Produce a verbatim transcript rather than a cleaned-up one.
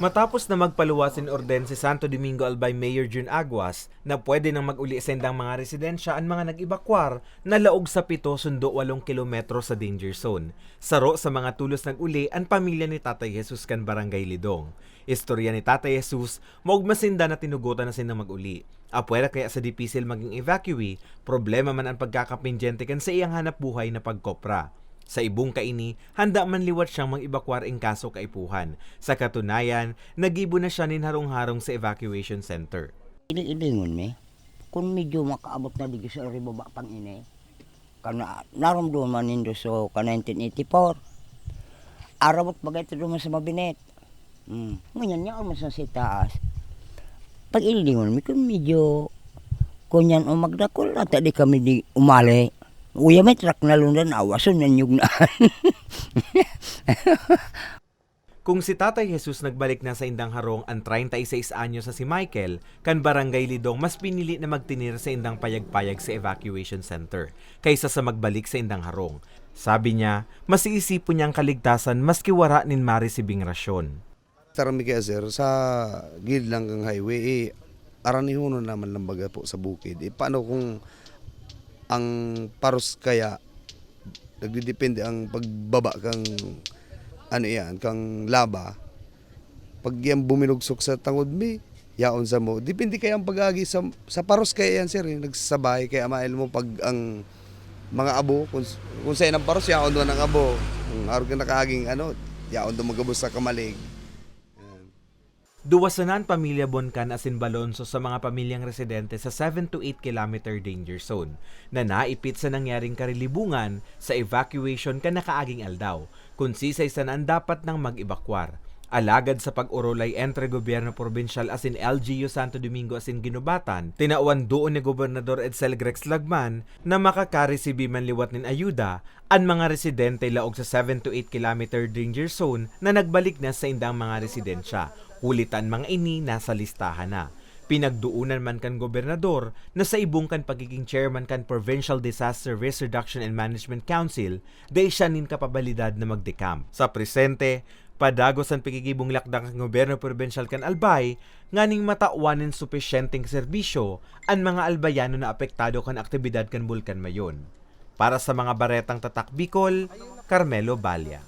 Matapos na magpaluwas nin orden si Santo Domingo Albay Mayor Jun Aguas na pwede nang mag-uli sa indang mga residensya an mga nag-ebakwar na laog sa pito sundo walong kilometro sa danger zone. Saro sa mga tulos nag-uli an pamilya ni Tatay Jesus kan Barangay Lidong. Istorya ni Tatay Jesus, maogma sinda na tinugotan na sindang mag-uli. Apwera kaya sa dipisil magin evacuee, problema man an pagkakapendyente kan saiyang hanap buhay na pagkopra. Sa ibong kaini, handa man liwat siyang mag-ebakwar in kaso kaipuhan. Sa katunayan, nagibo na siya nin harong-harong sa evacuation center. Iling-ilingon mi, kun medyo makaabot na digdi sa baba pang ini, kan na-, naromdoman nindo so ka nineteen eighty-four, arabot bagay ito duman sa Mabinet. Hmm. Ngunyan niya, almost na sa itaas. Pag-ilingon mi, kun medyo, kunyan o magdakul, ata di kami di umali. Uya, may truck na lundan, awason, nanyog na. Kung si Tatay Jesus nagbalik na sa indang harong an treinta y seis anyos na si Michael, kan Barangay Lidong mas pinili na magtinir sa indang payag-payag sa evacuation center kaysa sa magbalik sa indang harong. Sabi niya, mas iisipon niya ang kaligtasan maski wara nin maresibing rasyon. Tarami kaya sir, sa gilid lang kang highway, eh, aranihonon naman lang baga po sa bukid. Eh, paano kung ang paros kaya, nagdidepende ang pagbaba kang, ano yan, kang laba, pag yan buminugsok sa tangod mi, yaon sa mo. Depende kaya ang pag-agi sa, sa paros kaya yan sir, eh, nagsasabay. Kaya mail mo pag ang mga abo, kung, kung sa inang paros, yaon doon ang abo. Kung arog ka nakaaging ano, yaon doon magabos sa kamalig. Yan. Duwa sana an pamilya Boncan asin Balonso sa mga pamilyang residente sa seven to eight kilometer danger zone na naipit sa nangyaring karilibungan sa evacuation kan nakaaging aldaw, kun sisay sana an dapat nang mag-ebakwar. Alagad sa pag-orolay entre gobyerno probinsyal asin L G U Santo Domingo asin Guinobatan, tinawan duon ni Gobernador Edsel Grex Lagman na makakaresibi man liwat nin ayuda an mga residente laog sa seven to eight kilometer danger zone na nagbalik na sa indang mga residensya, huli ta an mga ini nasa listahan na. Pinagdoonan man kan gobernador na sa ibong kan pagiging chairman kan Provincial Disaster Risk Reduction and Management Council, dai siya nin kapabalidad na mag-decamp. Sa presente, padagos an pagigibong lakdang kan gobyerno probinsyal kan Albay nganing matawan nin supisyenteng serbisyo an mga Albayano na apektado kan aktibidad kan Bulkan Mayon. Para sa mga baretang Tatak Bicol, Carmelo Balla.